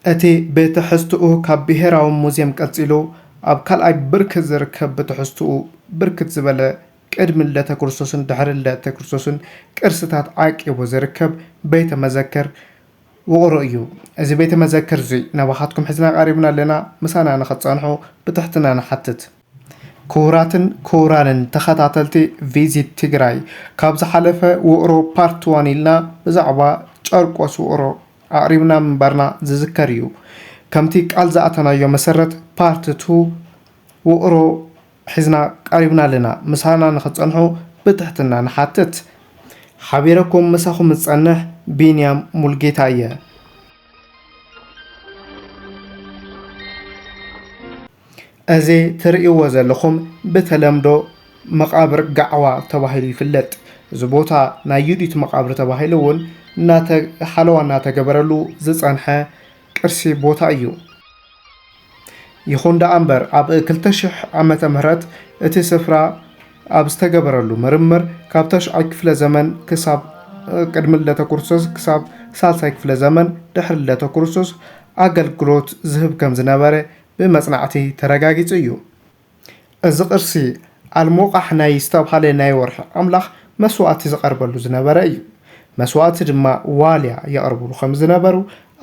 እቲ ብትሕዝትኡ ካብ ብሄራዊ ሙዝየም ቀጺሉ ኣብ ካልኣይ ብርኪ ዝርከብ፣ ብትሕዝትኡ ብርክት ዝበለ ቅድሚ ልደተ ክርስቶስን ድሕሪ ልደተ ክርስቶስን ቅርስታት ዓቂቡ ዝርከብ ቤተ መዘክር ውቕሮ እዩ። እዚ ቤተ መዘክር እዚ ናባኻትኩም ሒዝና ቀሪብና ኣለና። ምሳና ንኽትጸንሑ ብትሕትና ንሓትት። ክቡራትን ክቡራንን ተኸታተልቲ ቪዚት ትግራይ፣ ካብ ዝሓለፈ ውቕሮ ፓርት ዋን ኢልና ብዛዕባ ጨርቆስ ውቕሮ ኣቕሪብና ምንባርና ዝዝከር እዩ። ከምቲ ቃል ዝኣተናዮ መሰረት ፓርት ቱ ውቕሮ ሒዝና ቀሪብና ኣለና። ምሳና ንኽትጸንሑ ብትሕትና ንሓትት። ሓቢረኩም ምሳኹም ዝጸንሕ ቢንያም ሙልጌታ እየ። እዚ ትርእይዎ ዘለኹም ብተለምዶ መቓብር ጋዕዋ ተባሂሉ ይፍለጥ። እዚ ቦታ ናይ ዩዲት መቓብር ተባሂሉ እውን እናተ-፣ ሓለዋ እናተገበረሉ ዝጸንሐ ቅርሲ ቦታ እዩ። ይኹን ደኣ እምበር፣ ኣብ ክልተ ሽሕ ዓመተ ምህረት እቲ ስፍራ ኣብ ዝተገበረሉ ምርምር፣ ካብ ተሽዓይ ክፍለ ዘመን ክሳብ፣ ቅድሚ ልደተ ክርስቶስ ክሳብ ሳልሳይ ክፍለ ዘመን ድሕሪ ልደተ ክርስቶስ ኣገልግሎት ዝህብ ከም ዝነበረ ብመጽናዕቲ ተረጋጊጹ እዩ። እዚ ቅርሲ ኣልሞቃሕ ናይ ዝተብሃለ ናይ ወርሒ ኣምላኽ መስዋእቲ ዝቐርበሉ ዝነበረ እዩ። መስዋእቲ ድማ ዋልያ የቕርብሉ ከም ዝነበሩ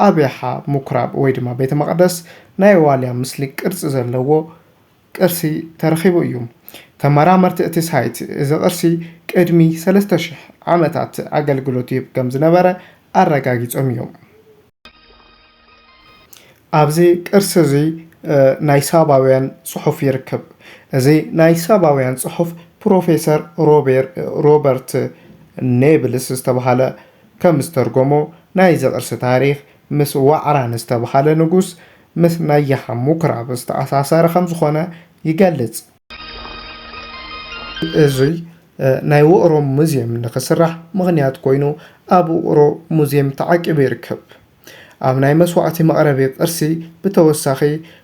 ኣብ ያሓ ምኩራብ ወይ ድማ ቤተ መቕደስ ናይ ዋልያ ምስሊ ቅርጺ ዘለዎ ቅርሲ ተረኺቡ እዩ። ተመራመርቲ እቲ ሳይት እዚ ቅርሲ ቅድሚ ሰለስተ ሽሕ ዓመታት ኣገልግሎት ይህብ ከም ዝነበረ ኣረጋጊጾም እዮም። ኣብዚ ቅርሲ እዚ፣ እ፣ ናይ ሳባውያን ጽሑፍ ይርከብ። እዚ ናይ ሳባውያን ጽሑፍ ፕሮፌሰር ሮቤር-፣ ሮበርት ኔብልስ ዝተባህለ ከም ዝተርጎሞ፣ ናይዚ ቅርሲ ታሪኽ ምስ ዋዕራ ንዝተባህለ ንጉስ ምስ ናይ ያሓ ምኩራብ ዝተኣሳሰረ ከም ዝኾነ ይገልጽ። እዚ፣ እ፣ ናይ ውቕሮ ሙዝየም ንኽስራሕ ምኽንያት ኮይኑ፣ ኣብ ውቕሮ ሙዝየም ተዓቂቡ ይርከብ። ኣብ ናይ መስዋዕቲ መቕረቢ ቅርሲ ብተወሳኺ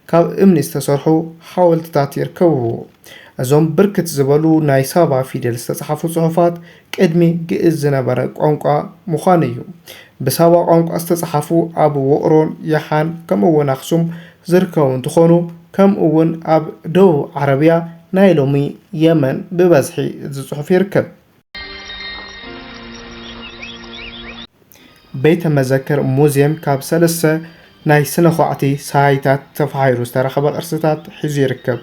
ካብ እምኒ ዝተሰርሑ ሓወልትታት ይርከብዎ። እዞም ብርክት ዝበሉ ናይ ሳባ ፊደል ዝተጻሕፉ ጽሑፋት ቅድሚ ግእዝ ዝነበረ ቋንቋ ምዃኑ እዩ። ብሳባ ቋንቋ ዝተጻሕፉ ኣብ ውቕሮን ያሓን ከምኡ እውን ኣኽሱም ዝርከቡ እንትኾኑ፣ ከምኡ እውን ኣብ ደቡብ ዓረብያ ናይ ሎሚ የመን ብበዝሒ እዚ ጽሑፍ ይርከብ። ቤተ መዘክር ሙዝየም ካብ ሰለስተ ናይ ስነ ኳዕቲ ሳይታት ተፋሒሩ ዝተረኸበ ቅርስታት ሒዙ ይርከብ።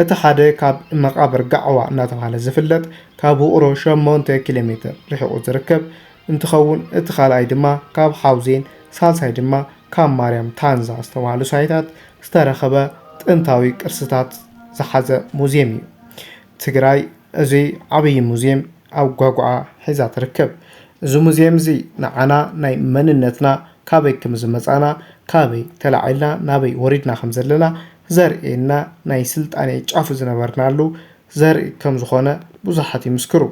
እቲ ሓደ ካብ መቓብር ጋዕዋ እናተባህለ ዝፍለጥ ካብ ውቕሮ ሸሞንተ ኪሎ ሜትር ርሒቑ ዝርከብ እንትኸውን፣ እቲ ካልኣይ ድማ ካብ ሓውዜን፣ ሳልሳይ ድማ ካብ ማርያም ታንዛ ዝተባህሉ ሳይታት ዝተረኸበ ጥንታዊ ቅርስታት ዝሓዘ ሙዝየም እዩ። ትግራይ እዚ ዓብዪ ሙዝየም ኣብ ጓጉዓ ሒዛ ትርከብ። እዚ ሙዝየም እዚ ንዓና ናይ መንነትና፣ ካበይ ከም ዝመጻና፣ ካበይ ተላዒልና ናበይ ወሪድና ከም ዘለና ዘርእየና፣ ናይ ስልጣኔ ጫፉ ዝነበርናሉ ዘርኢ ከም ዝኾነ ብዙሓት ይምስክሩ።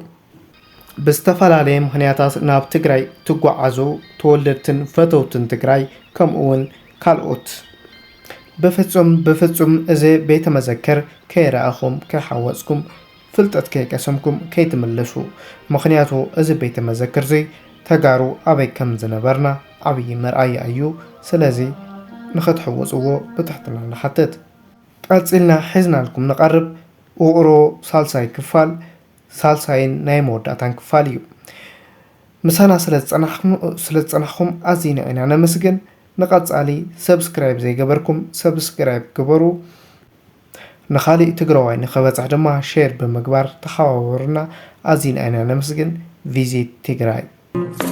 ብዝተፈላለየ ምኽንያታት ናብ ትግራይ ትጓዓዙ ተወለድትን ፈተውትን ትግራይ፣ ከምኡ እውን ካልኦት፣ ብፍጹም፣ ብፍጹም እዚ ቤተ መዘክር ከይረኣኹም፣ ከይሓወጽኩም፣ ፍልጠት ከይቀሰምኩም ከይትምለሱ። ምኽንያቱ እዚ ቤተ መዘክር እዚ ተጋሩ ኣበይ ከም ዝነበርና ዓብዪ መርኣያ እዩ። ስለዚ ንኽትሕወጽዎ ብትሕትና ንሓትት። ቀጺልና ሒዝናልኩም ንቐርብ ውቕሮ ሳልሳይ ክፋል፣ ሳልሳይን ናይ መወዳእታን ክፋል እዩ። ምሳና ስለ ዝጸናሕኩም፣ ስለ ዝጸናሕኩም ኣዚና ኢና ነመስግን። ንቐጻሊ ሰብስክራይብ ዘይገበርኩም ሰብስክራይብ ግበሩ። ንኻሊእ ትግራዋይ ንኽበጽሕ ድማ ሼር ብምግባር ተሓባበሩና። ኣዚና ኢና ነመስግን። ቪዚት ትግራይ።